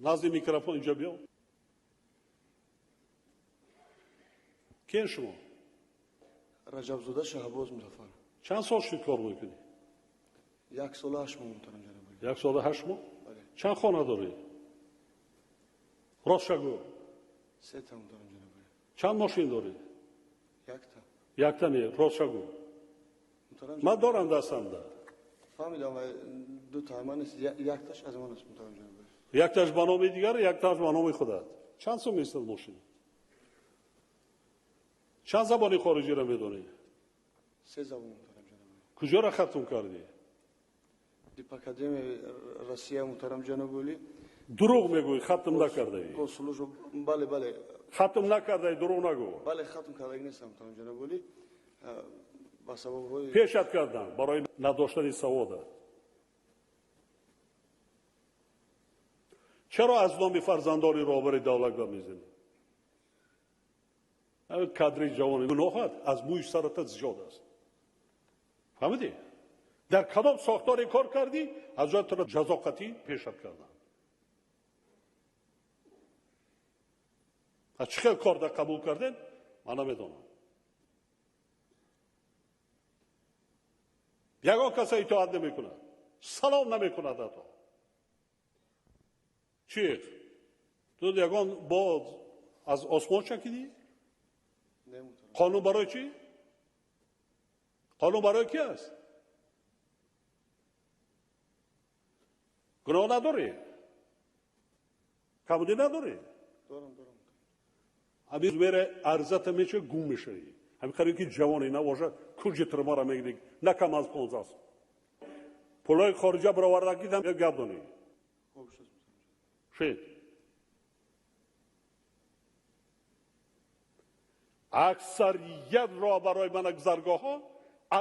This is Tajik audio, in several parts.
Назди микрофон инҷо биё. Киен шумо? Раҷабзода Шаҳбоз Музаффар. Чанд сол шуд кор мекунӣ? 1 сола 8 моҳ, муҳтарам ҷаноби. 1 сола 8 моҳ? Бале. Чанд хона дорӣ? Ростша гӯ. Сета, муҳтарам ҷаноби. Чанд мошин дорӣ? Якта. Якта не, ростша гӯ. Муҳтарам. Ман дорам дастамда. Фаҳмидам, дута ман нест, якташ аз ман аст, муҳтарам ҷаноби. Якташ ба номи дигар, якташ ба номи худат. Чанд сум местад мошин? Чанд забони хориҷиро медонӣ? Се забон, муҳтарам ҷаноби. Куҷоро хатм кардӣ? Дипакадемияи Россия, муҳтарам ҷаноби олӣ. Дурӯғ мегӯӣ, хатм накардаӣ. Госслужба, бале, бале. Хатм накардаӣ, дурӯғ нагӯ. Бале, хатм кардаги нестам, муҳтарам ҷаноби олӣ, ба сабабҳои Пешат кардам барои надоштани савода. Чаро аз номи фарзандони роҳбари давлат гап мезанӣ? Кадри ҷавони гуноҳат аз мӯи сарата зиёд аст, фаҳмидӣ? Дар кадом сохторе кор кардӣ, аз ҷои туро ҷазо қатъӣ пешат кардам. Аз чӣ хел кор дар қабул кардем, ман намедонам. Ягон каса итоат намекунад, салом намекунад ҳатто. Чӣ, ту ягон бо аз осмон чакидӣ? Не, муҳтарам. Қонун барои чӣ? Қонун барои ки аст? Гуноҳ надорӣ, камудӣ надорӣ? Дорам, дорам. Ҳамин мере арзата меча, гум мешавӣ. Ҳамин қариб ки ҷавоне набошад, кунҷи турмаро мегирӣ, на кам аз 15 сол. Пулҳои хориҷа баровардагӣ як гап донӣ. Хуб шуд. Шед аксарият роҳбарои мана гузаргоҳҳо,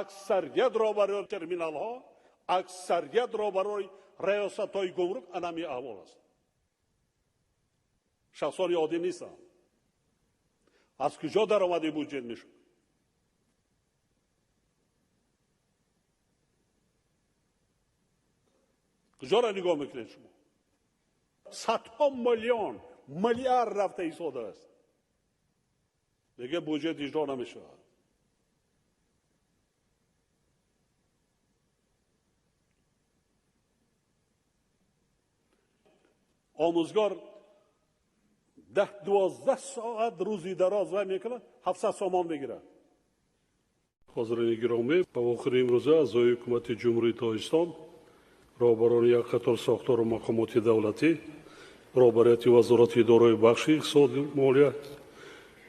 аксарият роҳбарои терминалҳо, аксарият роҳбарои раёсатҳои гумрук анами аҳвол аст. Шахсони оддӣ нестанд. Аз куҷо даромади буҷет мешуд? Куҷоро нигоҳ мекунед шумо? Садҳо миллион, миллиард рафта истодааст, мега буҷет иҷро намешавад. Омӯзгор 10-12 соат рӯзи дароз вай мекунад, 700 сомон мегирад. Ҳозирони гиромӣ, ба охири имрӯза аъзои ҳукумати Ҷумҳурии Тоҷикистон, роҳбарони як қатор сохтору мақомоти давлатӣ, роҳбарияти вазорати идораи бахши иқтисоди, молия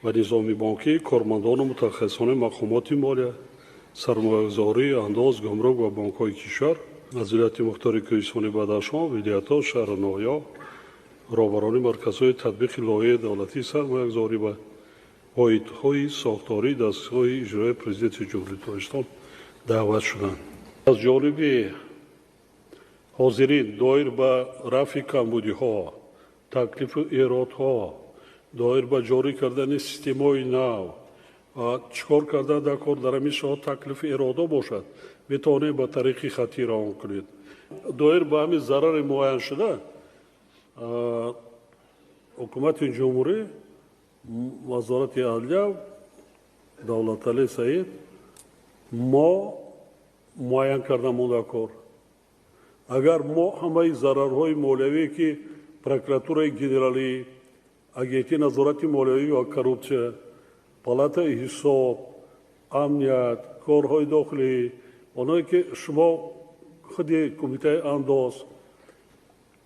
ва низоми бонкӣ, кормандону мутахассисони мақомоти молия, сармоягузорӣ, андоз, гумрук ва бонкҳои кишвар, аз вилояти мухтори Кӯҳистони Бадахшон, вилоятҳо, шаҳру ноҳияҳо, роҳбарони марказҳои татбиқи лоиҳаи давлатии сармоягузорӣ ва воҳидҳои сохтории дастгоҳи иҷроияи Президенти Ҷумҳурии Тоҷикистон даъват шуданд. Аз ҷониби ҳозирин доир ба рафъи камбудиҳо, таклифу эродҳо, доир ба ҷорӣ кардани системаҳои нав, чӣ кор кардан дар кор дар ҳамин соҳа, таклифу эродҳо бошад, метавонед ба тариқи хаттӣ равон кунед. Доир ба ҳамин зарари муайяншуда ҳукумати ҷумҳурӣ, вазорати адлия, Давлаталӣ Саид, мо муайян карда монда кор. Агар мо ҳамаи зарарҳои молиявие, ки прокуратураи генералӣ, агентии назорати молиявӣ ва коррупсия, палатаи ҳисоб, амният, корҳои дохилӣ, оное ки шумо худи кумитаи андоз,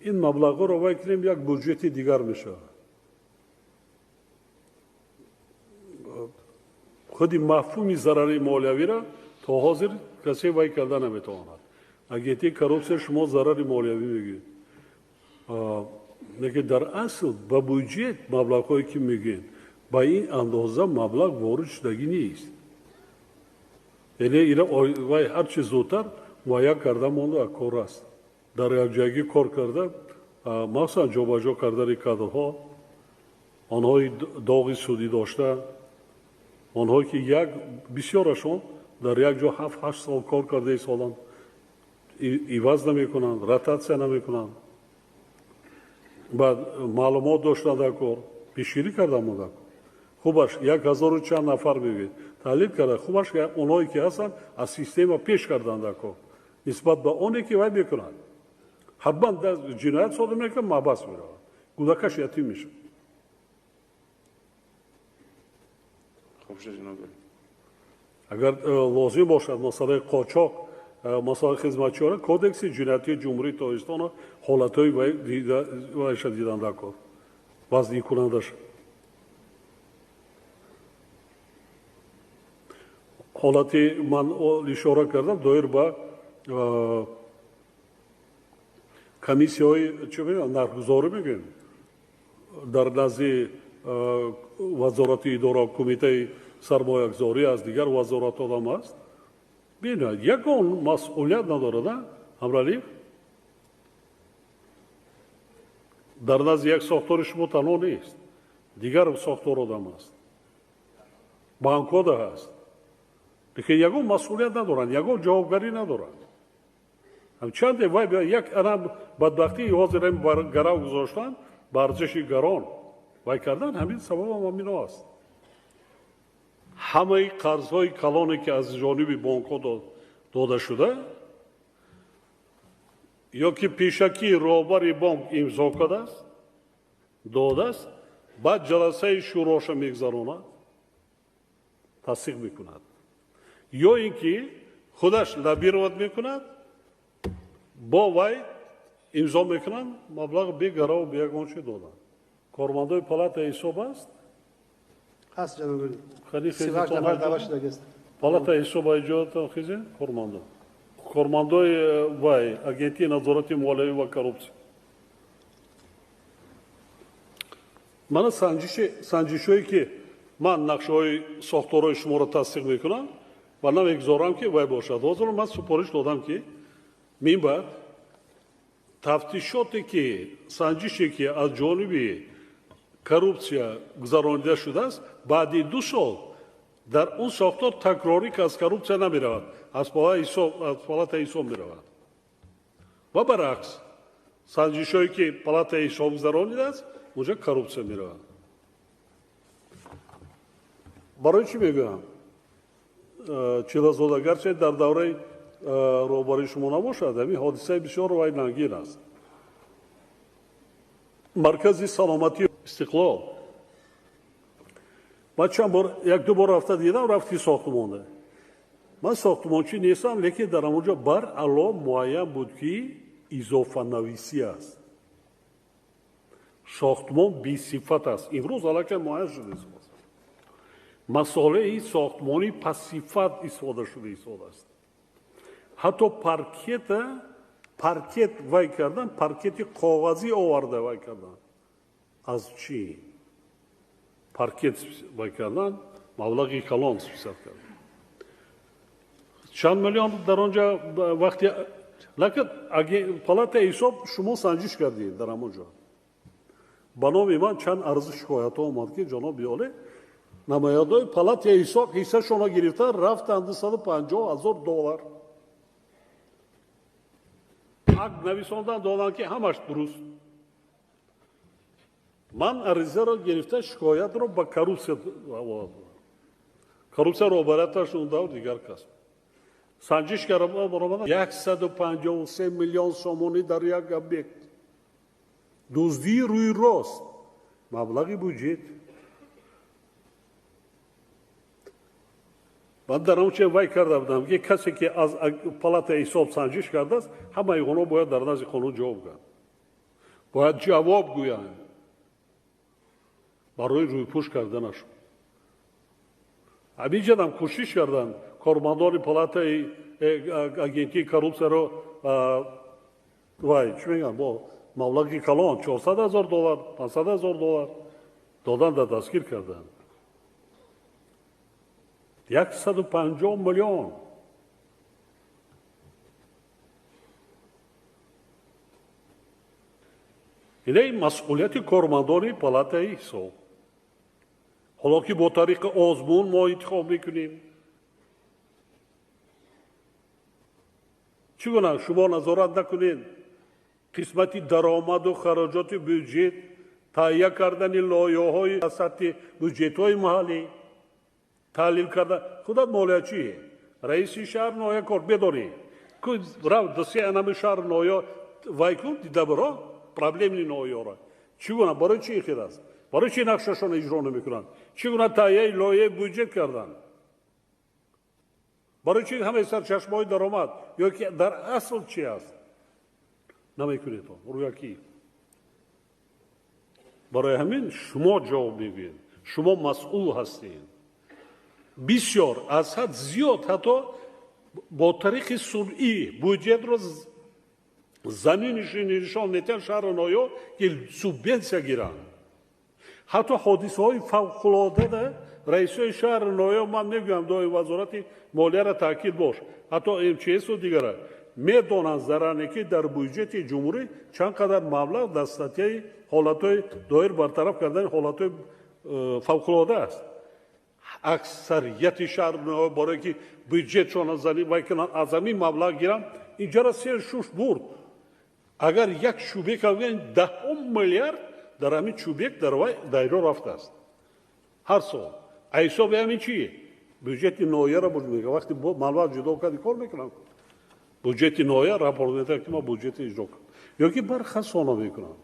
ин маблағҳоро вай кунем, як буҷети дигар мешавад. Худи мафҳуми зарари молиявиро то ҳозир касе вай карда наметавонад. Агентии коррупсия, шумо зарари молиявӣ мегӯед, лекин дар асл ба буҷет маблағҳое ки мегӯед, ба ин андоза маблағ ворид шудагӣ нест. Яъне ина вай ҳарчи зудтар муайян карда монда кор аст. Дар якҷоягӣ кор карда, махсусан ҷобаҷо кардани кадрҳо, онҳои доғи судӣ дошта, онҳое ки як бисёрашон дар як ҷо 7-8 сол кор карда истоданд, иваз намекунанд, ротатсия намекунанд. Баъд маълумот доштан дар кор, пешгирӣ кардан мо дар кор. Хубаш 1000 чанд нафар мегӯед. Таҳлил карда, хубаш онҳое ки ҳастанд аз система пеш кардан дар кор. Нисбат ба оне ки вай мекунад. Ҳатман ҷиноят содир мекунад, маҳбас меравад. Кӯдакаш ятим мешавад. Агар лозим бошад масъалаи қочоқ, масъалаи хизматчиёна, кодекси ҷиноятии Ҷумҳурии Тоҷикистонро ҳолатҳои вайша дидан дар кор. Вазникунандаша. Ҳолати ман ишора кардам доир ба комиссияҳои чӣ мегӯям, нархгузорӣ мегӯем, дар назди вазорати идора, кумитаи сармоягузорӣ аз дигар вазоратҳо ҳам аст. Бинед, ягон масъулият надорад, Ҳамралиев? Дар назди як сохтори шумо танҳо нест, дигар сохторҳо ҳам аст, банкҳо да ҳаст. Лекин ягон масъулият надоранд, ягон ҷавобгарӣ надоранд. Чанде вай як ана бадбахтии ҳозир гарав гузоштан ба арзиши гарон вай кардан, ҳамин сабабам ҳамино аст. Ҳамаи қарзҳои калоне ки аз ҷониби бонкҳо дода шуда, ё ки пешакӣ роҳбари бонк имзо кардааст, додааст, баъд ҷаласаи шӯроша мегузаронад, тасдиқ мекунад, ё ин ки худаш лоббировать мекунад, бо вай имзо мекунанд, маблағ бегараву беягон чӣ доданд. Кормандои палатаи ҳисоб аст? Ҳаст, ҷаноби олӣ. 38 нафар даъват шудагист. Палатаи ҳисоб иҷодатон хизе? Кормандо. Кормандои вай, агентии назорати молиявӣ ва коррупсия. Мана санҷишҳое ки ман нақшаҳои сохторҳои шуморо тасдиқ мекунам ва намегузорам ки вай бошад. Ҳозир ман супориш додам ки минбаъд тафтишоте ки санҷише ки аз ҷониби коррупсия гузаронида шудааст, баъди 2 сол дар он сохтор такрорӣ ки аз коррупсия намеравад, аз палатаи ҳисоб меравад. Ва баръакс, санҷишҳое ки палатаи ҳисоб гузаронидааст, онҷа коррупсия меравад. Барои чӣ мегӯям? Чилазода, гарчи дар давраи роҳбарии шумо набошад, ҳамин ҳодисаи бисёр вайнангин аст. Маркази саломатии Истиқлол. Ман чанд бор, як-ду бор рафта дидам, рафти сохтмонда. Ман сохтмончӣ нестам, лекин дар ҳамонҷо баръало муайян буд ки изофанависӣ аст. Сохтмон бесифат аст. Имрӯз аллакай муайян шуда истодааст. Масолеҳи сохтмонӣ пасифат истифода шуда истодааст. Ҳатто паркет вай кардан, паркети коғазӣ оварда вай кардан. Аз чӣ? Паркет вай кардан, маблағи калон списат кардан. Чанд миллион дар он ҷо вақти лакин палатаи ҳисоб шумо санҷиш кардед дар ҳамон ҷо. Ба номи ман чанд арзи шикоятҳо омад ки ҷаноби олӣ намояндаҳои палатаи ҳисоб ҳиссашонро гирифта рафтанд 250 000 доллар. Акт нависондан доданд ки ҳамаш дуруст. Ман аризаро гирифта шикоятро ба коррупсия овардам. Коррупсия роҳбарияташ он давр дигар кас. Санҷиш карда баромада 153 миллион сомонӣ дар як объект. Дуздии рӯи рост, маблағи буҷет. Ман дар он че вай карда будам ки касе ки аз палатаи ҳисоб санҷиш кардааст, ҳамаи онҳо бояд дар назди қонун ҷавоб гӯянд. Бояд ҷавоб гӯянд барои рӯйпӯш карданашон. Ҳаминҷадам кӯшиш карданд кормандони палатаи агентии коррупсияро вай чӣ мегӯянд, бо маблағи калон 400 000 доллар, 500 000 доллар додан да дастгир карданд. 150 миллион. Инаи масъулияти кормандони палатаи ҳисоб. Ҳоло ки бо тариқи озмун мо интихоб мекунем. Чӣ гуна шумо назорат накунед? Қисмати даромаду хароҷоти бюҷет, таҳия кардани лоиҳаҳои сатҳи бюҷетҳои маҳаллӣ, таҳлил карда. Худат молиячӣ, раиси шаҳр ноҳия кор медонӣ. Рав дусе анами шаҳр ноҳия вай кун, дида биро проблемни ноҳияро. Чӣ гуна, барои чӣ хел аст? Барои чӣ нақшашонро иҷро намекунанд? Чӣ гуна таҳияи лоиҳаи бюҷет карданд? Барои чӣ ҳамаи сарчашмаҳои даромад ё ки дар асл чӣ аст? Намекунед он рӯякӣ. Барои ҳамин шумо ҷавоб мегӯед, шумо масъул ҳастед. Бисёр аз ҳад зиёд ҳатто бо тариқи сунъӣ бюҷетро заминиши нишон метиҳанд шаҳру ноҳияҳо, ки субвенсия гиранд. Ҳатто ҳодисаҳои фавқулодада раисои шаҳру ноҳияҳо, ман мегӯям, дои вазорати молияро таъкид бош, ҳатто МЧСу дигара медонанд заране, ки дар бюҷети ҷумҳурӣ чанд қадар маблағ дар статьяи ҳолатҳои доир бартараф кардани ҳолатҳои фавқулода аст. Аксарияти шаҳр барое ки бюҷетшон вай кунанд, аз ҳамин маблағ гиранд, инҷара сер шуш бурд. Агар як чӯбек авген 10 миллиард дар ҳамин чӯбек дар вай дайро рафтааст ҳар сол. А ҳисоби ҳамин чи? Бюҷети ноҳияро буд мегӯяд. Вақте маблағ ҷудо карди кор мекунанд. Бюҷети ноҳия рапорт медиҳад, ки ма бюҷети иҷро кардам. Ё ки бархасона мекунанд.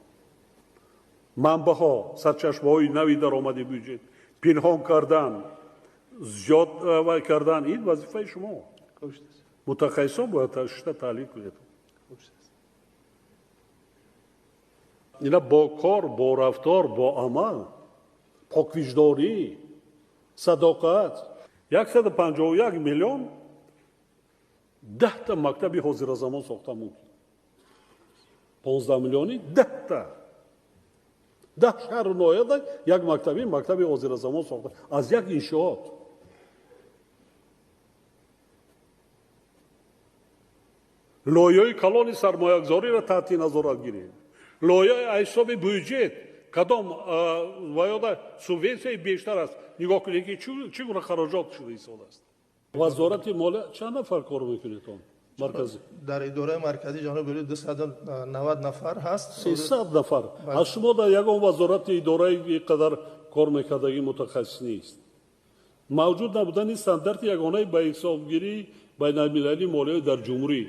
Манбаъҳо, сарчашмаҳои нави даромади бюҷет, пинҳон кардан, зиёд вай кардан, ин вазифаи шумо. Мутахассисон бояд шишта таҳлил кунед. Ина бо кор, бо рафтор, бо амал, поквиҷдорӣ, садоқат. 151 миллион 10 мактаби ҳозиразамон сохта мумкин. 15 миллиони 10та. 10 шаҳру ноҳияда як мактаби ҳозиразамон сохта аз як иншоот. Лоиҳаи калони сармоягузориро таҳти назорат гирем. Лоиҳаи аз ҳисоби бюҷет кадом ваёда субвенсияи бештар аст. Нигоҳ кунед, ки чӣ гуна хароҷот шуда истодааст. Вазорати молия чанд нафар кор мекунед он марказӣ? Дар идораи марказӣ ҷаноби олӣ 290 нафар ҳаст. 300 нафар. Аз шумо дар ягон вазорати идораи қадар кор мекардагӣ мутахассис нест. Мавҷуд набудани стандарти ягонаи ба ҳисобгирии байналмилалии молиявӣ дар ҷумҳурӣ.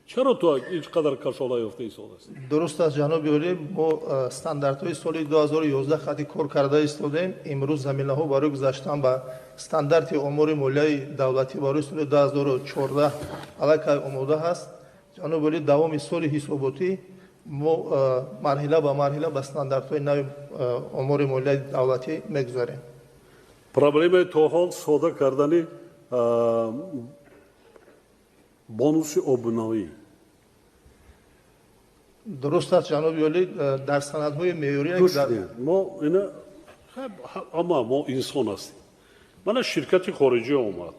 Чаро ту ин қадар кашола ёфта истодааст? Дуруст аст, ҷаноби олӣ, мо стандартҳои соли 2011 хати кор карда истодем. Имрӯз заминаҳо барои гузаштан ба стандарти омори молияи давлатӣ барои соли 2014 аллакай омода ҳаст. Ҷаноби олӣ, давоми соли ҳисоботӣ мо марҳила ба марҳила ба стандартҳои нави омори молияи давлатӣ мегузарем. Проблемаи то ҳол сода кардани бонуси обунавӣ. Дуруст аст, ҷаноби олӣ, дар санадҳои меъёрӣ мо ина ҳама мо инсон ҳастем. Мана ширкати хориҷӣ омад,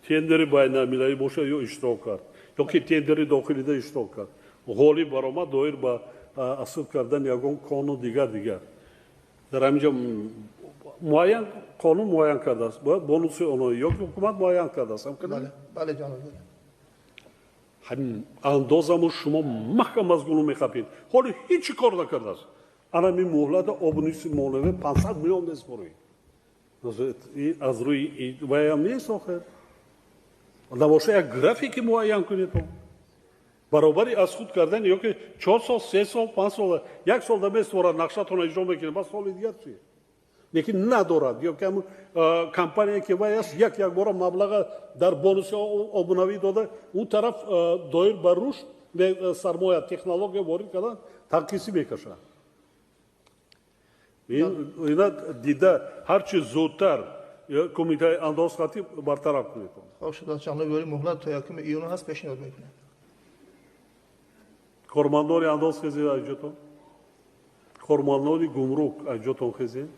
тендери байналмилалӣ бошад ё иштирок кард, ё ки тендери дохилида иштирок кард, ғолиб баромад доир ба асл кардани ягон кону дигар дигар. Дар ҳамин ҷо муайян қонун муайян кардааст, бояд бонуси оно ё ки ҳукумат муайян кардааст. Бале, ҷаноби олӣ. Ҳамин андозаму шумо маҳкам аз гулу мехапед. Ҳоло ҳеҷ чӣ кор накардааст. Ана ҳамин муҳлата обуниси молиявӣ 500 миллион месупоред. Аз рӯи ваям нест охир. Набоша як графики муайян кунед. Баробари аз худ кардани ё ки 4 сол, 3 сол, 5 сол, як сол да месупорад, нақшатонро иҷро мекунед, баъд соли дигар чӣ? Лекин надорад. Ё ки ҳамун компания ки вай аст, як якбора маблаға дар бонуси обунавӣ дода, он тараф доир ба рушд сармоя, технология ворид кардан танқисӣ мекашад. Ина дида ҳарчи зудтар кумитаи андоз хатӣ бартараф кунед. Хоб шуд, ҷаноби олӣ, муҳлат то 1 июн ҳаст, пешниҳод мекунем. Кормандони андоз хезед айҷотон, кормандони гумрук айҷотон хезед.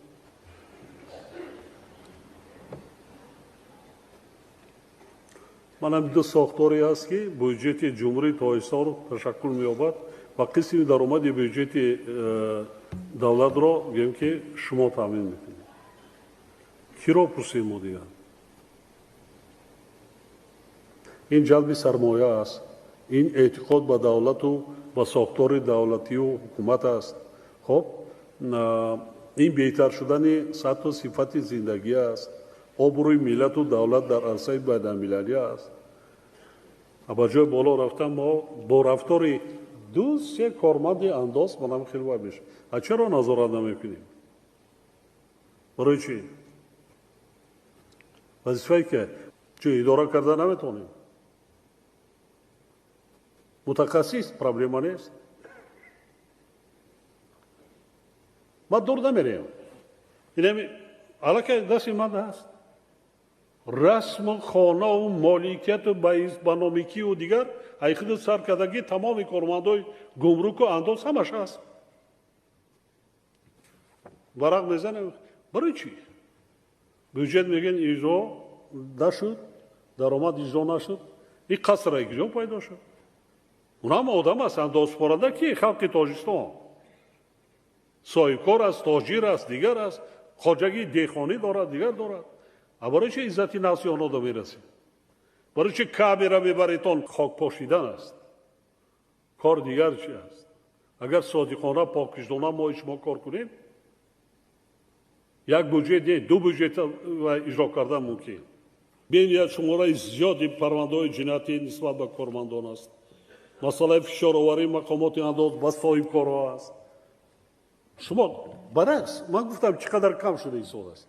Манам ду сохторе ҳаст, ки бюҷети ҷумҳурии Тоҷикистонро ташаккул меёбад ва қисми даромади бюҷети давлатро гӯем ки шумо таъмин мекунед. Киро пурсем мо дигар? Ин ҷалби сармоя аст, Ин эътиқод ба давлату ба сохтори давлатию ҳукумат аст. Хоб, ин беҳтар шудани сатҳу сифати зиндагӣ аст, обрӯи миллату давлат дар арсаи байналмилалӣ аст. Ба ҷои боло рафтан мо бо рафтори 2-3 корманди андоз ба нам хеле вай мешавад. А чаро назорат намекунем? Барои чӣ? Вазифае ки чӣ идора карда наметавонем. Мутахассис проблема нест. Ма дур намерем. Инами аллакай дасти ман ҳаст. Расму хонаву моликияту ба номикию дигар айхиду сар кардагӣ тамоми кормандои гумруку андоз ҳамаш ҳаст. Варақ мезанем. Барои чӣ? Бюҷет мегӯянд иҷро нашуд, даромад иҷро нашуд. Ин қасра куҷо пайдо шуд? Унам одам аст, андозспоранда ки халқи Тоҷикистон. Соҳибкор аст, тоҷир аст, дигар аст, хоҷагии деҳқонӣ дорад, дигар дорад. А барои чи иззати нафси онҳо до мерасед? Барои чи камера мебаретон? Хок пошидан аст. Кор дигар чи аст? Агар содиқона, покиштона мо шумо кор кунем, як буҷет не, ду буҷет иҷро кардан мумкин. Бениҳоят шумораи зиёди парвандаҳои ҷиноятӣ нисбат ба кормандон аст. Масъалаи фишороварии мақомоти андоз ба соҳибкорҳо аст. Шумо баръакс, ман гуфтам чӣ қадар кам шуда ин сол аст.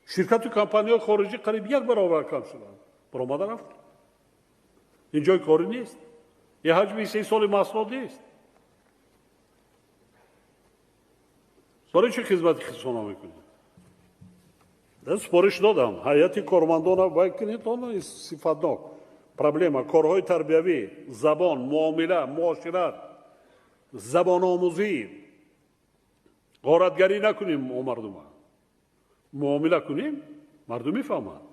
Ширкату компанияҳои хориҷӣ қариб як баробар кам шуданд. Баромада рафт. Ин ҷои корӣ нест. Ин ҳаҷми истеҳсоли маҳсулот нест. Барои чӣ хизмати хисона мекунед? Супориш додам. Ҳайати кормандона бояд кунед, он сифатнок. Проблема корҳои тарбиявӣ, забон, муомила, муошират, забономӯзӣ. Ғоратгарӣ накунем мо мардума. Муомила кунем, мардум мефаҳманд.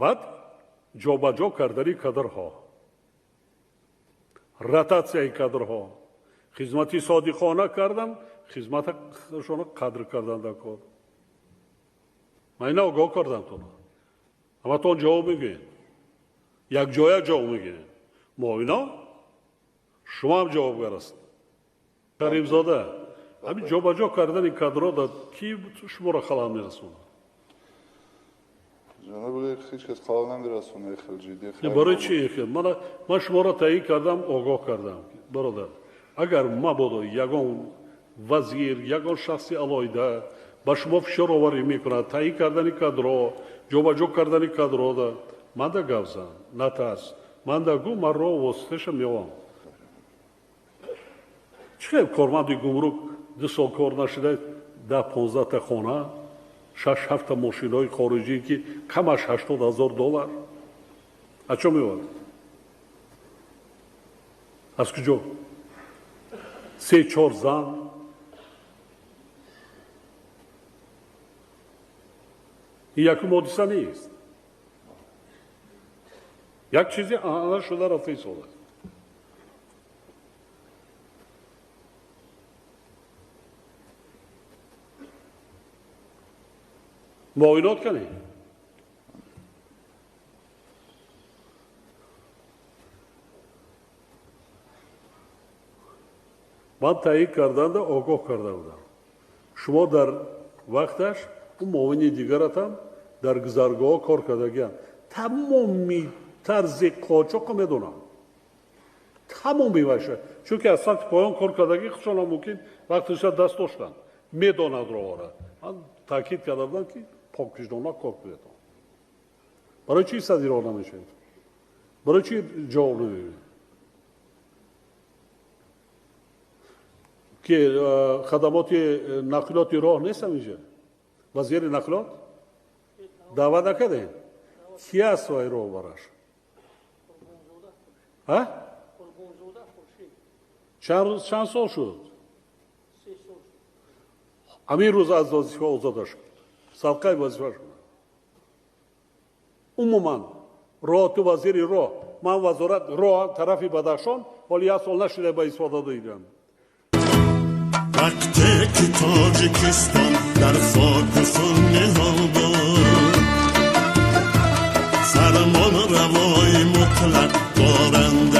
Баъд ҷобаҷо кардани кадрҳо, ротатсияи кадрҳо, хизмати содиқона кардан, хизматашонро қадр кардан дар кор. Ман ина огоҳ кардам тона. Ҳаматон ҷавоб мегӯед. Якҷоя ҷавоб мегӯед. Муовино шумо ҳам ҷавобгар ҳастед. Каримзода, ҳамин ҷобаҷо кардани кадрҳо дар ки шуморо халал мерасонад? Ҷаноб, ҳеҷ кас халал намерасонад, хеле ҷиддӣ. Барои чӣ? Ман шуморо таъйин кардам, огоҳ кардам. Бародар, агар мабодо ягон вазир, ягон шахси алоҳида ба шумо фишороварӣ мекунад, таъйин кардани кадрҳо, ҷобаҷо кардани кадрҳо, ман да гап зан, натарс. Ман да гӯ, ман роҳ воситаша меовам. Чӣ хел корманди гумрук 2 сол кор нашуда, 10-15 хона, 6-7 мошинои хориҷӣ ки камаш $80,000. Аз чо меовард? Аз куҷо? 3-4 зан. Ин якум ҳодиса нест. Як чизе анъана шуда рафта истодааст. Муоинот кунед. Ман таъйин карданда огоҳ карда будам. Шумо дар вақташ ӯ муовини дигаратам дар гузаргоҳҳо кор кардагианд. Тамоми тарзи қочоқро медонам. Тамоми ваша. Чунки аз сатҳи поён кор кардагӣ худшонам мумкин вақтиша даст доштанд. Медонад роҳора. Ман таъкид карда будам ки покиштона кор кунед. Барои чӣ садиро намешавед? Барои чӣ ҷавоб намебинед? Ки хадамоти нақлиёти роҳ нест ҳаминҷа? Вазири нақлиёт даъват накардем? Ки аст вай роҳбараш? Чанд сол шуд? Ҳамин рӯз аз вазифа озода шуд. Садқаи вазифа шуд. Умуман роҳ ту вазири роҳ, ман вазорат роҳ тарафи Бадахшон, ҳоли як сол нашуда ба истифода додам. Вақте ки Тоҷикистон дар хоку хун ниҳол буд, фармон Фармонравои мутлақ, доранда.